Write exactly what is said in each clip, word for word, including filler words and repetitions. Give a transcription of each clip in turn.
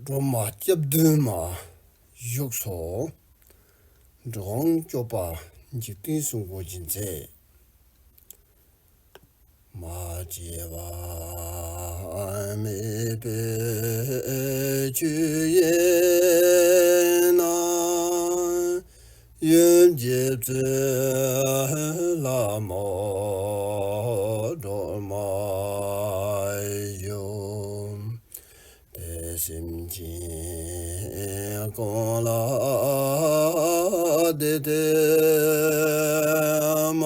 སྒྲོལ་མ་སྐྱབས་བདུན་མ་བཞུགས་སོ། འབྲི་གུང་སྐྱོབ་པ་འཇིག་རྟེན་གསུམ་མགོན་གྱི་མཛད། མ་སྐྱེས་པ་མེད་པའི་ཆོས་དབྱིངས་ན། ཡུམ་གྱི་བཙུན་ལྷ་མོ་སྒྲོལ་མ་བཞུགས། དེ་སེམས་ཅན་ཀུན་ལ་བདེ་སྟེར་མ།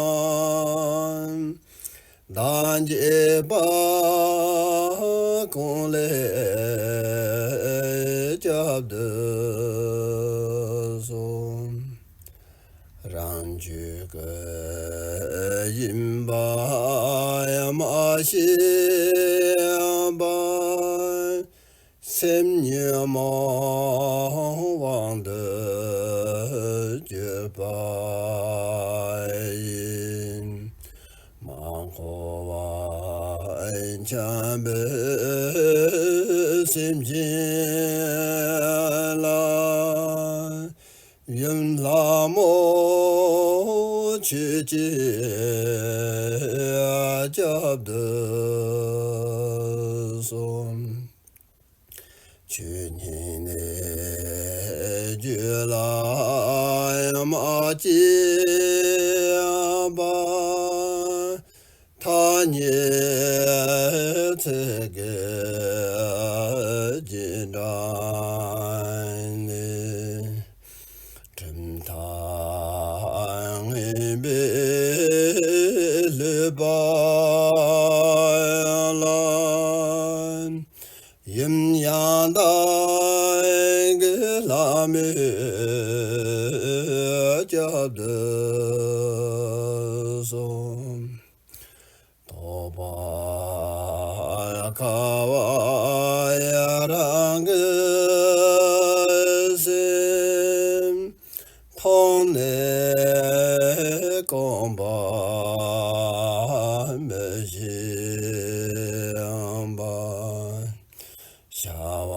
བདག་བསྐྱེད་པ་ཀུན་ལས་སྐྱབས་བདུན་སོང་། རང་རྒྱུད་ཀྱི་ཡིན་པ་མ་ཤེས་པ། སེམས་ཉོན་མོངས་དབང་དུ་གྱུར་པ་ཡིན། མ་འཁོར་བ་འཁྱམས་པའི་སེམས་ཅན་ལ། ཡུམ་ལྷ་མོ་ཁྱེད་ཀྱིས་སྐྱབས་བདུན་སོང་། ཆོས་ཉིད་ནས་རྒྱུད་ལ་མ་སྐྱེས་པ། ཐ་སྙད་ཚིག་གི་རྒྱན་དྲངས་ནས། གྲུབ་མཐའ་ངེས་པའི་བསླབ་པ་ལ། ཡུམ་ཡང་དག་གི་ལྷ་མོས་སྐྱབས་བདུན་སོང་། རྟོགས་པ་དགའ་བ་ཡི་རང་གི་སེམས། མཐོང་ནས་སྐོམ་པ་མི་ཤེས་པ། བྱ་བ་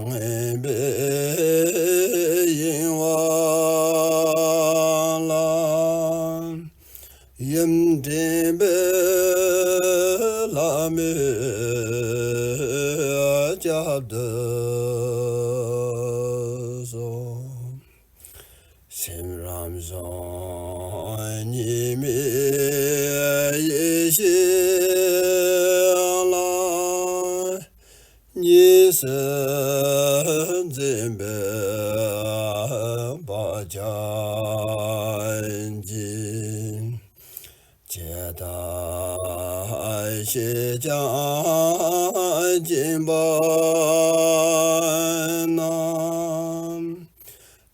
ངན་པའི་གཡེང་བ་ལ། ཡུམ་འདྲེན་པའི་ལྷ་མོས་སྐྱབས་བདུན་སོང་། སེམས་རང་བྱུང་གཉིས་མེད་ཡེ་ཤེས་ལ། གཉིས་སུ་འཛིན་པའི་བག་ཆགས་ཀྱིས། ཇི་ལྟར་བཤད་ཀྱང་སྦྱིན་པ་རྣམས།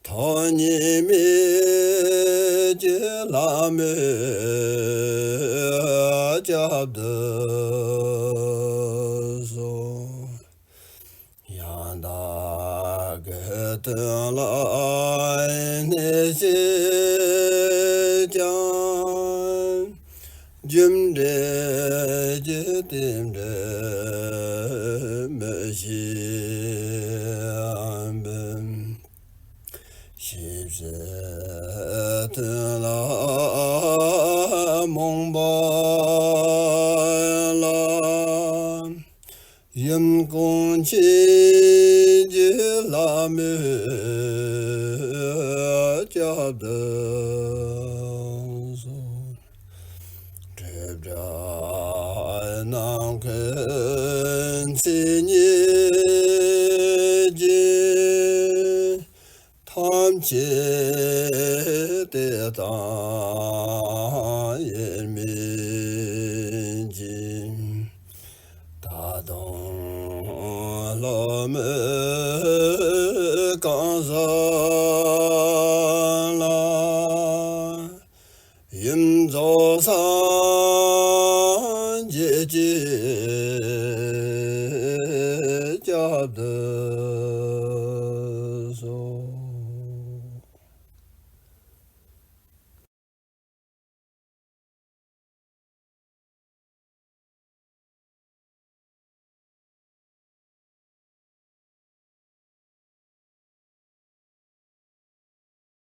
ཐོགས་གཉིས་མེད་ཀྱི་ལྷ་མོས་སྐྱབས་བདུན་སོང་། ཡང་དག་གི་དོན་ལ་གནས་ཤེས་ཀྱང་། རྒྱུ་འབྲས་ཀྱི་རྟེན་འབྲེལ་མི་ཤེས་པས། ཤེས་བྱའི་དོན་ལ་རྨོངས་པ་ལ། ཡུམ་ཀུན་མཁྱེན་གྱི་ལྷ་མོས་སྐྱབས་བདུན་སོང་། སྒྲིབ་པ་ནམ་མཁའི་མཚན་ཉིད་ཀྱིས། ཐམས་ཅད་དེ་དང་དབྱེར་མེད་ཅིང་། ད་དུང་སློབ་མའི་གང་ཟག་ལ། ཡུམ་རྫོགས་སངས་རྒྱས་ཀྱི་སྐྱབས་བདུན་